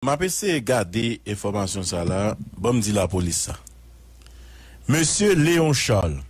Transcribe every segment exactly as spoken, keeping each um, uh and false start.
M ap eseye gade enfòmasyon sa la. Ban m di lapolis sa. Mesye Léon Charles,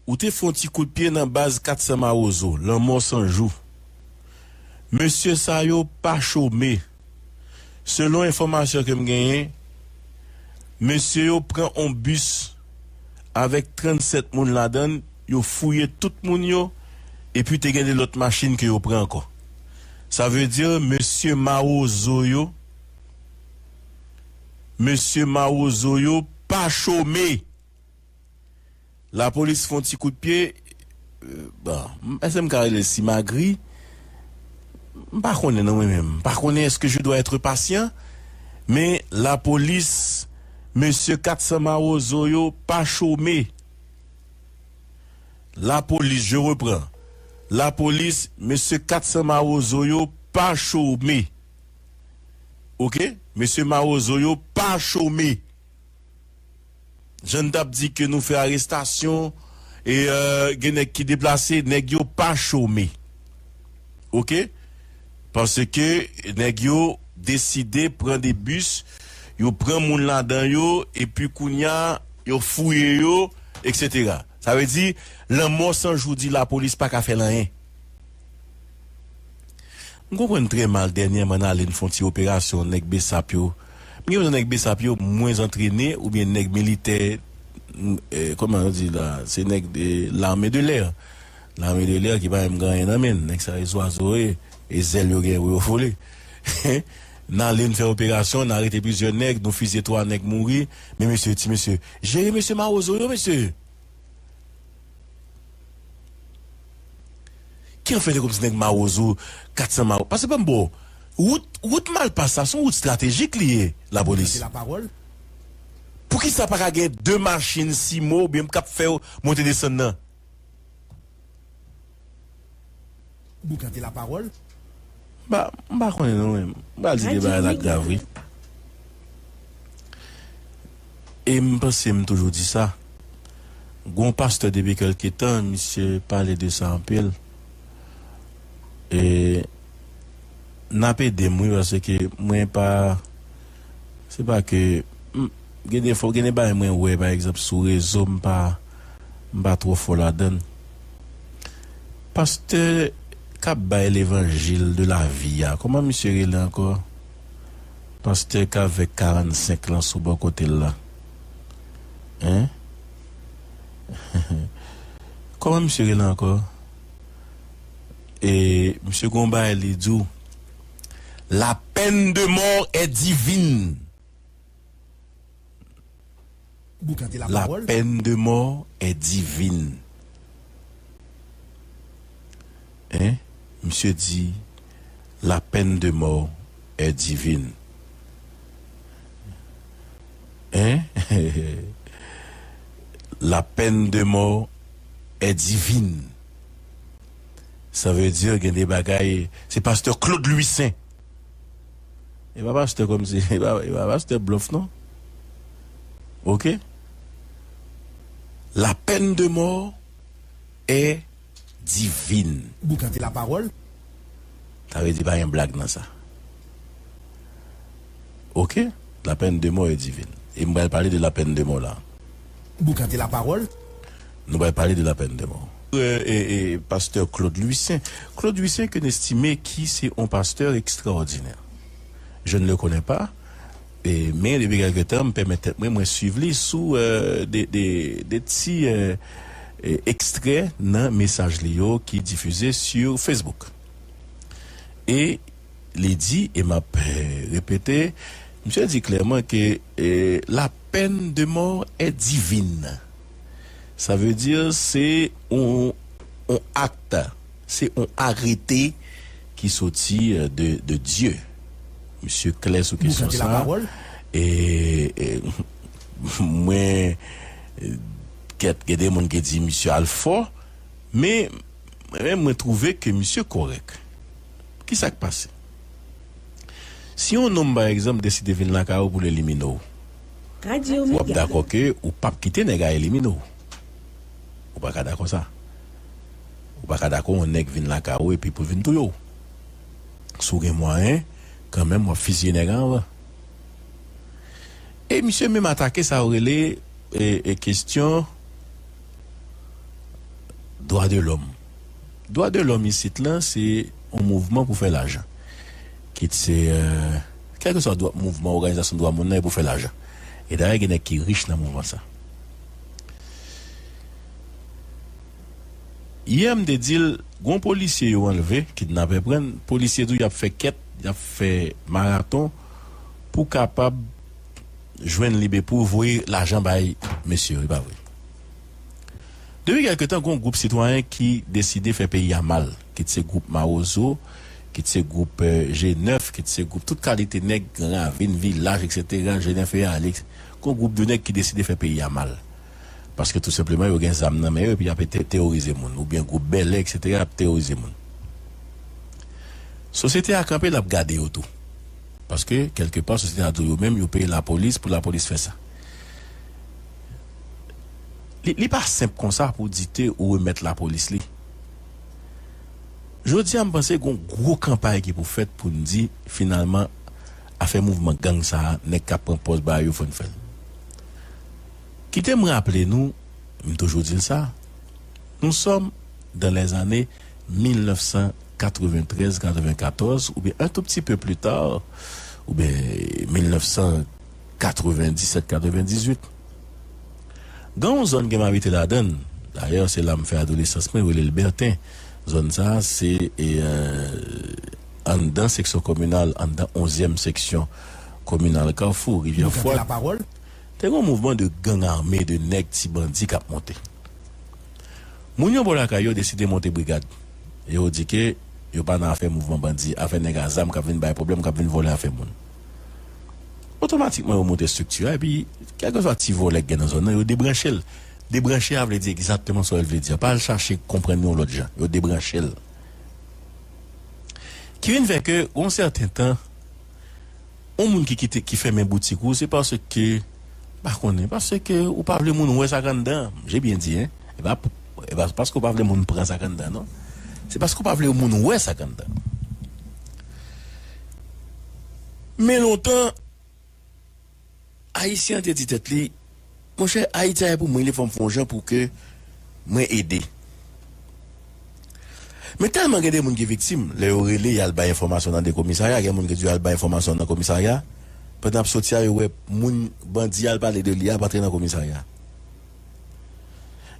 ou te fè yon ti kout pye nan baz kat san Mawozo, Lanmò San Jou. Mesye sa yo pa chome. Selon enfòmasyon ke m genyen, mesye yo pran yon bis avèk trannsèt moun ladan l, yo fouye tout moun yo, epi te gen de lòt machin ke yo pran ankò. Sa vle di, mesye Mawozo yo, mesye Mawozo yo pa chome. Lapolis fè yon ti kout pye. Euh, bon, m- èske m ka rele l simagri? M pa konnen non mwen menm. M pa konnen èske je dois être patient, men lapolis, mesye kat san Mawozo yo pa chome. Lapolis, je reprends. Lapolis, mesye kat san Mawozo yo pa chome. Oke? Mesye Mawozo yo pa chome. Jan n t ap di ke nou fè arestasyon e euh, gen nèg ki deplase, nèg yo pa chome. Oke? Paske nèg yo deside pran de bis, yo pran moun ladan yo, epi kounye a, yo fouye yo, etsetera. Sa vle di, Lanmò San Jou di lapolis pa ka fè l anyen. M konprann trè mal dènyèman nan ale n fè yon ti operasyon nèg besap yo. M gen yon nèg besap yo mwens antrene oubyen nèg militè, m, eh, kòman yo di la, se nèg de l'armée de l'air. L'armée de l'air ki pa menm gen anyen nan men l. Nèg sa yo zwazo ye, e zèl yo gen pou yo vole. N ale n fè operasyon, n arete plizyè nèg, nou fizye twa nèg mouri. Men mesye, ti mesye, jere mesye Mawozo yo, mesye. Ki an fè te kòmsi nèg Mawozo, kat san Mawozo. Paske ban m bo, wout, wout Malpas la, se yon wout estratejik li ye, lapolis. Poukisa pa ka gen de machin simo oubyen k ap fè monte desann nan? Boukante lapawòl. M pa, m pa konnen non, men m pral di de bagay la grav, wi. E m panse m toujou di sa. Gon pastè depi kèlke tan, misye pale de sa anpil. E n ap ede m, wi, paske mwen pa, se pa ke, m, gen de fwa, gen de bagay mwen wè, pa egzanp, sou rezo, m pa, m pa twò fò ladan l. Pastè k ap bay levanjil de la vi a, kòman misye rele ankò? Pastè k avèk karannsenk lan sou bò kote l la. Hein? Kòman misye rele ankò? E misye gon bagay li di w, la peine de mort est divine. La peine de mort est divine. Hein? Misye di, la peine de mort est divine. Hein? La peine de mort est divine. Sa vle di gen de bagay, se pastè Claude Louissaint. E pa pastè kòmsi, e pa, e pa pastè blòf non. Oke? La peine de mort est divine. Boukante lapawòl. Sa vle di pa gen blag nan sa. Oke? La peine de mort est divine. E m pral pale de la peine de mort la. Boukante lapawòl. Nou pral pale de la peine de mort. Euh, e, e, pastè Claude Louissaint. Claude Louissaint ke n estime ki se yon pastè ekstraòdinè. Je ne le connais pas. E, men depi kèlke tan, m pèmèt tèt mwen, mwen swiv li sou, euh, de, de, de ti, euh, e, ekstrè nan mesaj li yo ki difize sur Facebook. E li di, e m ap, eh, repete, misye di klèman ke, eh, la peine de mort est divine. Sa vle di se yon, yon akt, se yon arete ki soti, eh, de, de Dye. Misye klè sou kesyon sa. E, e, mwen, eh, kèt, gen de moun ki di misye al fò, men Mwen menm, mwen twouve ke misye kòrèk. Kisa k pase? Si yon nonm, pa egzanp, deside vin lakay ou pou l elimine w, w ap dakò ke ou p ap kite nèg a elimine w. Ou pa ka dakò sa. Ou pa ka dakò yon nèg vin lakay ou epi pou l vin touye w. Si w gen mwayen, kanmenm, w ap fiziye nèg anvan. E misye menm atake sa yo rele e, e kesyon dwa de lòm. Dwa de lòm isit lan, se yon mouvman pou fè lajan. Kit se, euh, kèlkeswa dwa, mouvman, òganizasyon dwa moun nan, e pou fè lajan. E dayè, gen nèg ki rich nan mouvman sa. Yè, m te di l, gon polisye yo anlve, kidnapè pran, polisye di w y ap fè kèt, y ap fè maraton pou kapab jwenn libe pou voye lajan bay mesye yo, e pa vre? Depi kèlke tan, gon gwoup sitwayen ki deside fè peyi a mal, kit se gwoup Mawozo, kit se gwoup, eh, G nèf, kit se gwoup tout kalite nèg, Gran Ravin, Vilaj, et cetera, Jenèf e Alix. Gon gwoup de nèg ki deside fè peyi a mal. Paske tou senpleman, yo gen zam nan men yo, epi y ap te-, teworize moun. Oubyen gwoup Bèlè, et cetera, ap teworize moun. Sosyete a kanpe, l ap gade yo tou. Paske, kèlkepa, sosyete a di yo menm, yo peye lapolis pou lapolis fè sa. Li, li pa senp konsa pou di te ou remèt lapolis li. Jodi a, m panse gon gwo kanpay ki pou fèt pou n di, finalman, afè mouvman gang sa a, nèg k ap pran pòz ba yo, fò n fè l. Kite m raple nou, m toujou di l sa, nous sommes dans les années mil nèf san katreventrèz, katrevenkatòz, oubyen un tout petit peu plus tard, oubyen mil nèf san katrevendisèt, katrevendizuit. Gen yon zòn ke m abite ladan l, dayè, se la m fè adolesans mwen, yo rele l Bèten. Zòn sa a, se, e, euh, anndan seksyon kominal, anndan onzyèm seksyon kominal Kafou, Rivyè Fwad. Te gen yon mouvman de gang ame, de nèg ti bandi k ap monte. Moun yo bò lakay yo deside monte brigad. E yo di ke yo pa nan afè mouvman bandi, afè nèg a zam k ap vin bay pwoblèm, k ap vin vòlè afè moun. Otomatikman, yo monte estrikti a, epi, kèlkeswa ti vòlè k gen nan zòn nan, yo debranche l. Debranche a vle di egzakteman sa w vle di a. Pa al chache konprann li yon lòt jan. Yo debranche l. Ki vin fè ke, yon sèten tan, yon moun ki kite, ki fèmen boutik ou, se paske, m pa konnen, paske ou pa vle moun wè sa k anndan. J'ai bien dit, hein? E pa, e pa paske ou pa vle moun pran sa k anndan, non. Se paske ou pa vle moun wè sa k anndan. Men lontan, Ayisyen an te di tèt li, monchè, Ayiti a ye pou mwen, li fò m fè yon jan pou ke mwen ede. Men tèlman gen de moun ki viktim, lè yo rele, y al bay enfòmasyon nan de komisarya, gen moun ki di yo al bay enfòmasyon nan komisarya, pandan y ap soti a, yo wè moun bandi a al pale de li a ap antre nan komisarya.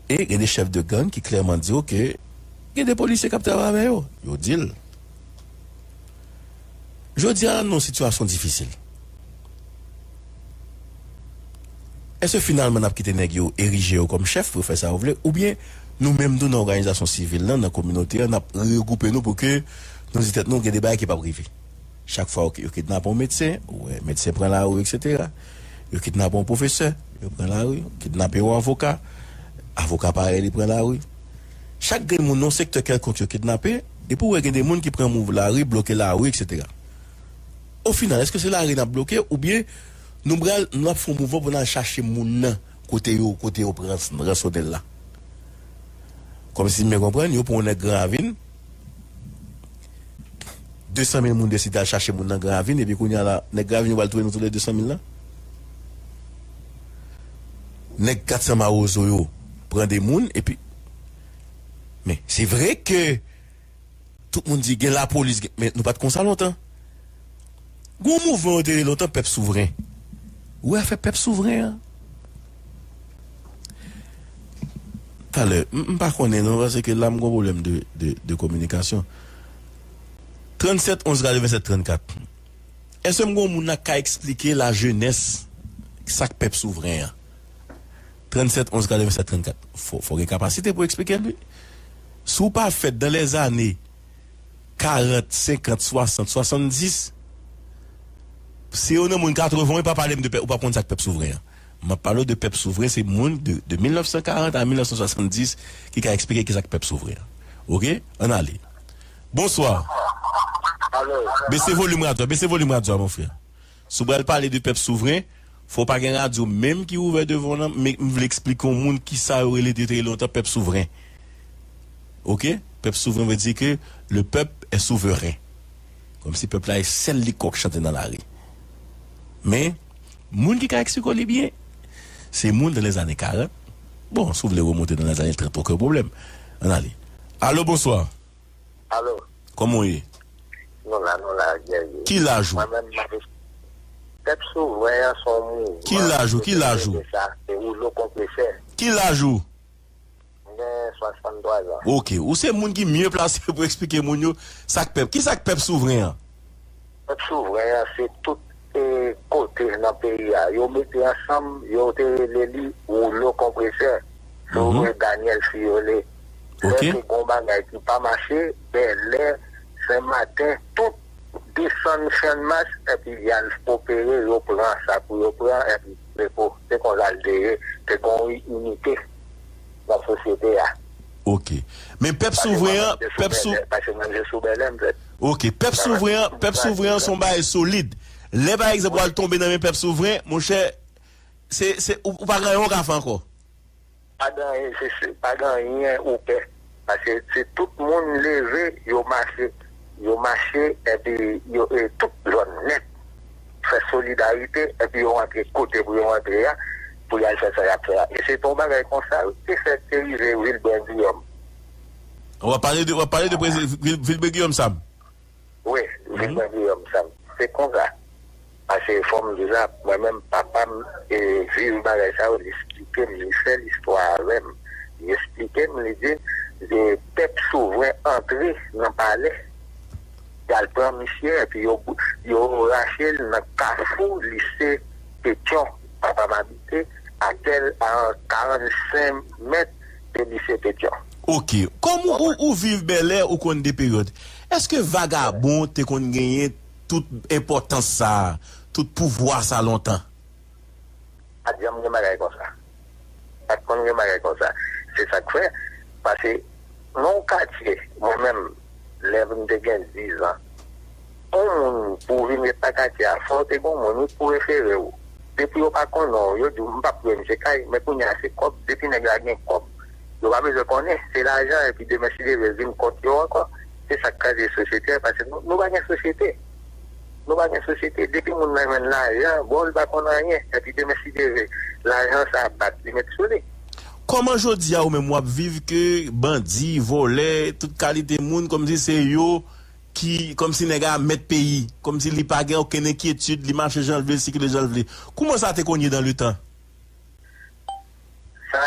E gen de chèf de gang ki klèman di w ke gen de polisye k ap travay avè yo. Yo di l. Jodi a, nou nan yon sitiyasyon difisil. Èske finalman n ap kite nèg yo erije yo kòm chèf pou yo fè sa yo vle? Oubyen nou menm tou nan òganizasyon sivil lan, nan kominote an, n ap regwoupe nou pou ke nou di tèt nou gen de bagay ki p ap rive? Chak fwa yo, yo kidnape yon medsen, ou wè, medsen pran lari, et cetera. Yo kidnape yon pwofesè, yo pran lari. Kidnape yon avoka, avoka parèy li pran lari. Chak grenn moun nan yon sektè kèlkonk yo kidnape, epi ou wè gen de moun ki pran mouv lari, bloke lari, et cetera. Ofinal, èske se lari n ap bloke oubyen nou pral, n ap fè yon mouvman pou n al chache moun nan kote yo, kote yo pran ransonèl la? Kòmsi m byen konprann, yo pran yon nèg Gran Ravin, de san mil moun deside al chache moun nan Gran Ravin, epi kounye a la, nèg Gran Ravin yo pral touye nou tout lè de san mil lan. Nèg kat san Mawozo yo pran de moun, epi, men, se vre ke tout moun di gen lapolis, gen, men nou pa t konsa lontan. Gon mouvman yo te rele lontan Pèp Souvren. Ou wè afè Pèp Souvren an? Talè, m, m pa konnen non, paske la m gon pwoblèm de, de, de kominikasyon. Trannsèt onz katrevennsèt trannkat. Èske m gon moun la k ka eksplike lajenès sa k Pèp Souvren an? Trannsèt onz katrevennsèt trannkat. Fò, fò gen kapasite pou eksplike l, wi. Si w pa fèt dans les années karant, senkant, swasant, swasanndis, se yon nan moun katreven, ou pa pale m de pèp, ou pa konn sa k Pèp Souvren an. M ap pale w de Pèp Souvren, se moun de, de mil nèf san karant a mil nèf san swasanndis ki ka eksplike kisa k Pèp Souvren an. Oke? Ann ale. Bonswa. Alo. Bese volim radyo a, bese volim radyo a, mon frè. Si w pral pale de Pèp Souvren, fò w pa gen radyo menm ki ouvè devan w nan, men m vle eksplike yon moun kisa yo rele depi trè lontan Pèp Souvren. Oke? Pèp Souvren vle di ke le peuple est souverain. Kòmsi pèp la e sèl li k wè k chante nan lari. Men, moun ki ka eksplike w li byen, se moun nan lèzane karant. Bon, si w vle remonte nan lèzane trant, okenn pwoblèm. Ann ale. Alo, bonswa. Alo. Kòman w ye? Nou la, nou la, Guerrier. Ki laj ou? Mwen menm, m ap es-, pèp souvren an se yon mouvman. Ki laj ou? Ki laj ou? Sa, se woulo konpresè. Ki laj ou? M gen swasanntwa zan. Ok. Ou se moun ki mye plase pou eksplike moun yo sa k pèp. Ki sa k pèp souvren an? Pèp souvren an, se tout, e, kote nan peyi a. Yo mete ansanm, yo te rele li woulo konpresè. Souvren Daniel Fiole. Ok. Lè te gon bagay ki pa mache, Bèlè, Senmaten, tout desann Channmas, epi y al opere, yo pran sa pou yo pran, epi repo. Se konsa l te ye, te gon inite nan sosyete a. Ok. Men pèp souvren an, pèp sou... Pase mwen se sou Bèlè, m fèt. Ok. Pèp souvren an, pèp souvren an se yon bagay solid. Lè, pa egzanp, w al tonbe nan men pèp souvren, monchè, se, se, ou, ou pa gen anyen w ka fè ankò. Pa gen anyen, se, se, pa gen anyen ou pè. Paske se tout moun leve, yo mache, yo mache, epi yo, e, tout zòn nèt fè solidarite, epi yo rantre kote pou yo rantre a, pou y al fè sa y ap fè a. E se te yon bagay konsa, wi, ki fèt, te rive Vilbrè Giyòm. W ap pale de, w ap pale de prezi-, Vil-, Vilbrè Giyòm sa? Wi, Vilbrè Giyòm sa. Se konsa. Paske fò m di sa, mwen menm, papa m, e, viv bagay sa yo, li eksplike m, li fè listwa avè m. Li eksplike m, li di m, e, pèp souvren antre nan palè. Y al pran misye, epi yo, yo rache l nan kafou lise Petyon. Papa m abite a kèl, a karannsenk mèt de lise Petyon. Ok. Kòm ou, ou, ou viv Bèlè, ou konn de peryòd. Èske vagabon te konn genyen tout enpòtans sa a, tout pouvwa sa lontan? Pa t janm gen bagay konsa. Pa t konn gen bagay konsa. Se sa k fè, paske nan yon katye, mwen menm, lè m te gen diz an, yon moun pou w vin ret nan katye a, fò w te gen yon moun, wi, pou refere w. Depi yo pa konnen w, yo di w, "M p ap lwe misye kay," men kounye a se kòb, depi nèg la gen kòb, yo pa bezwen konnen, se lajan, epi demen si Dye vle, vin kont yo ankò. Se sa k kraze sosyete a, paske nou, nou pa gen sosyete. Nou pa gen sosyete. Depi moun nan jwenn lajan, bon, li pa konn anyen. Epi demen si Dye vle, lajan sa ap bat li met sou li. Kòman jodi a ou menm w ap viv ke bandi, vòlè, tout kalite moun, kòmsi se yo ki, kòmsi nèg a mèt peyi, kòmsi li pa gen okenn enkyetid, li mache jan l vle, l sikile jan l vle? Kòman sa te konn ye dan le tan? Sa,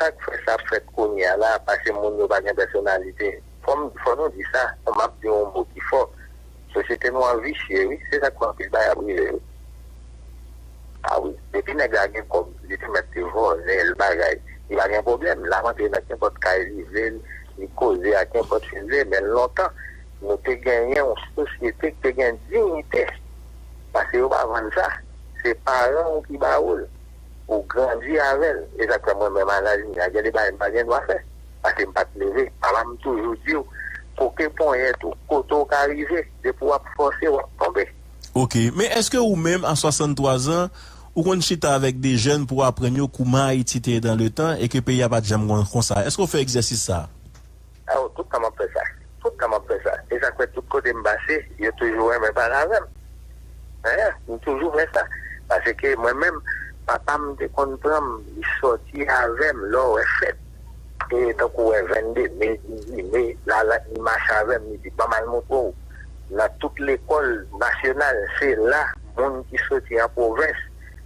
sa k fè sa ap fèt kounye a la, paske moun yo pa gen pèsonalite. Fò m, fò nou di sa, m ap di yon mo ki fò. Sosyete nou an visye, wi. Se sa k fè anpil bagay ap rive, wi. A wi, depi nèg la gen kòb, li te mèt te vòlè l bagay. Li pa gen pwoblèm, l ap antre nan kenpòt kay li vle, li koze ak kenpòt fi l vle, men lontan, nou te genyen yon sosyete ki te gen diyite. Paske yo pa vann sa. Se paran w ki ba ou l. Ou grandi avè l. E sa k fè mwen menm, alajini a, gen de bagay m pa gen dwa fè. Paske m pa t leve. Papa m toujou di w, koke ponyèt ou, kote w ka rive, depi w ap fòse, w ap tonbe. Ok. Men èske ou menm, a swasanntwa zan, ou konn chita avèk de jèn pou w aprann yo kouman Ayiti te ye dan le tan e ke peyi a pa t janm kon-, konsa? Èske w fè egzèsis sa a? Aw, tout tan m ap fè sa. Tout tan m ap fè sa. E sa k fè tout kote m pase, yo toujou renmen pale avè m. Hein? M toujou fè sa. Paske mwen menm, papa m te konn pran m, li sòti avè m lè w wè fèt. E tankou wè vennde me, dizuit me, la, la, li mache avè m, li di, "Ban m al montre w." Nan tout lekòl nasyonal, se la moun ki soti an pwovens,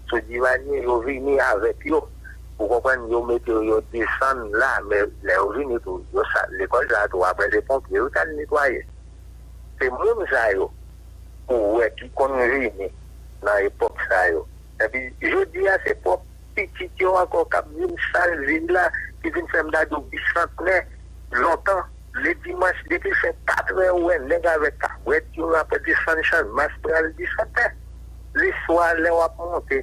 sou Divalye, yo vini avèk yo. Ou konprann, yo mete yo, yo desann la, men lè yo vini tou, yo sa, lekòl sa a tou, apre se ponpye yo t al netwaye. Se moun sa yo, ou wè, ki konn vini nan epòk sa yo. Epi, jodi a, se pwòp pitit yo ankò k ap vin sal vil la, ki vin fè m ta di w bisantnè. Lontan, ledimanch, depi l fè katrè, ou wè nèg avèk kabwèt yo ap desann Channmas pral Bisantnè. Leswa, lè w ap monte,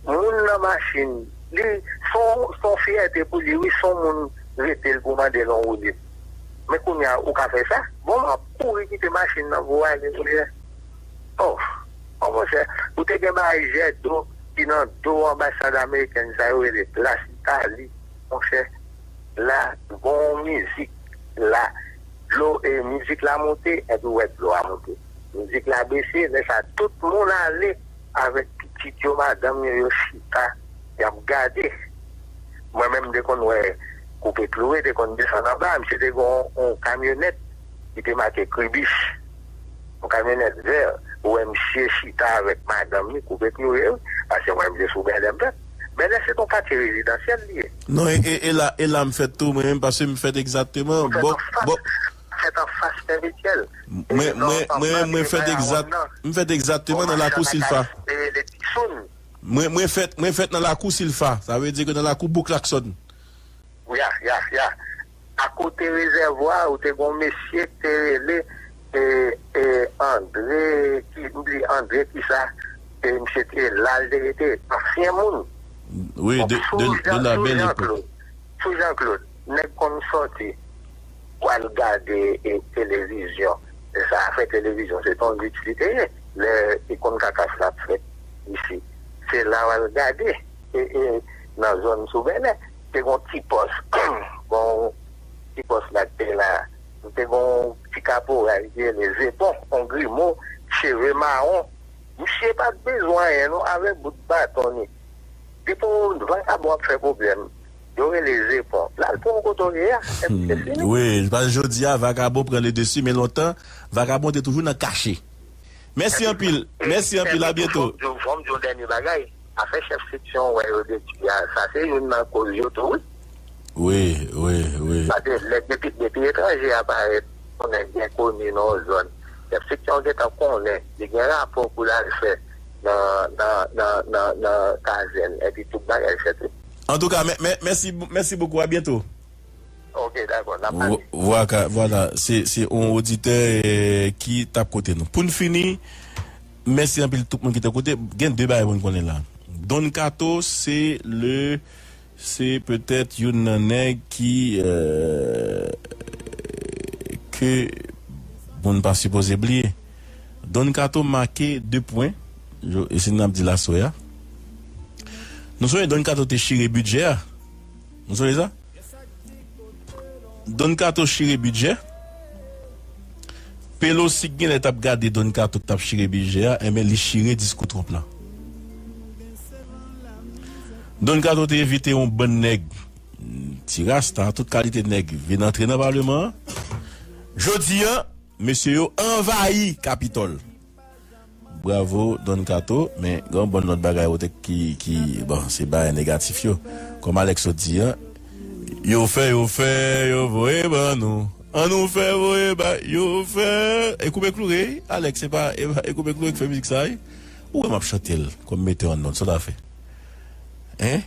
moun nan machin, li, se yon, se yon fyète pou li, wi, se yon moun rete l pou mande l yon woulib. Men kounye a, ou ka fè sa? Bon, m ap kouri kite machin nan pou w ale kounye a. Oh, oh, monchè, ou te gen bagay jèt dlo ki nan do anbasad amerikèn sa yo rele Plas Itali, monchè. La, gon mizik la, dlo, e mizik la monte, epi w wè dlo a monte. Mizik la bese, lè sa tout moun ale avèk pitit yo, madanm yo, yo chita, y ap gade. Mwen menm m te konn wè Koupe Kloure te konn desann anba, misye te gen yon, yon kamyonèt ki te make Kribich, yon kamyonèt vè, ou wè misye chita avèk madanm li, Koupe Kloure, wi, paske mwen menm se sou Bèlè m fèt. Bèlè se yon katye rezidansyèl li ye. Non, e, e, e la, e la m fèt tou, mwen menm, paske m fèt egzakteman. Ou fèt bò, anfas, bò, fèt anfas Pè Michel. Mwen, mwen, mwen, mwen fèt egzak, m fèt egzakteman nan lakou Silfa. Mwen, mwen fèt, mwen fèt nan lakou Silfa. Sa vle di ke nan lakou Bouk Laksòn. Ya, ya, ya. Akote rezèvwa a, ou te gen yon mesye ki te rele, e, e, Andre, ki, m bliye Andre kisa, e, misye te la, l te rete, ansyen moun. Wi, de, de, de la belle époque. Sou Jean Claude, nèg konn sòti pou al gade, e, televizyon. E sa, afè televizyon, se t on lit li te ye. Lè ikòn Kakaf la ap fèt isi, se la w al gade. E, e, nan zòn sou Bèlè, te gen yon ti pòs, bon, ti pòs la ki te la, te gen yon ti kaporal ki rele Zepon, yon grimo, cheve mawon. Misye pa t bezwen anyen non, avèk bout baton li. Depi yon vakabon ap fè pwoblèm, yo rele Zepon. L al pran yon kote w ye a, epi se fini. Wi, paske jodi a, vakabon pran le dessus, men lontan, vakabon te toujou nan kache. Mèsi anpil. Mèsi anpil. A byento. Fò m di w, fò m di w yon dènye bagay. Afè chèf seksyon, wè, yo detwi a, sa se youn nan koz yo tou, wi. Wi, wi, wi. Paske lè depi, depi etranje a parèt, konnen byen koni nan yon zòn. Chèf seksyon an gentan konnen, li gen rapò pou l al fè nan, nan, nan, nan, nan kazèn, epi tout bagay fèt, wi. Antouka, mè-, mè-, mèsi, mèsi bokou, a byento. Ok, dakò, n ap pale. Vo-, vwaka-, vwala, se, se yon oditè, eh, ki t ap koute nou. Pou n fini, mèsi anpil tout moun ki te koute. Gen de bagay pou n konnen la. Don Kato, se le, se petèt youn nan nèg ki, eh, ke moun pa sipoze bliye. Don Kato make de pwen. Jo-, e se n ap di l aswè a. Nou sonje Don Kato te chire bidjè a. Nou sonje sa? Don Kato chire bidjè. Pelosi ki genlè t ap gade Don Kato k t ap chire bidjè a, enben, li chire diskou Trump lan. Don Kato te envite yon bann nèg, ti rasta, tout kalite nèg, vin antre nan palman an. Jodi a, mesye yo anvayi Kapitòl. Bravo, Don Kato, men gen yon bann lòt bagay ou te ki, ki, bon, se bagay negatif yo. Kòm Alex sot di a, yo fè, yo fè, yo voye ban nou. An nou fè, voye ba, yo fè. E Koupe Kloure, Alex, se pa, e pa, e Koupe Kloure ki fè mizik sa, wi. Ou wè m ap chante l, kòm metè an nòt, sa w ta fè? Hein?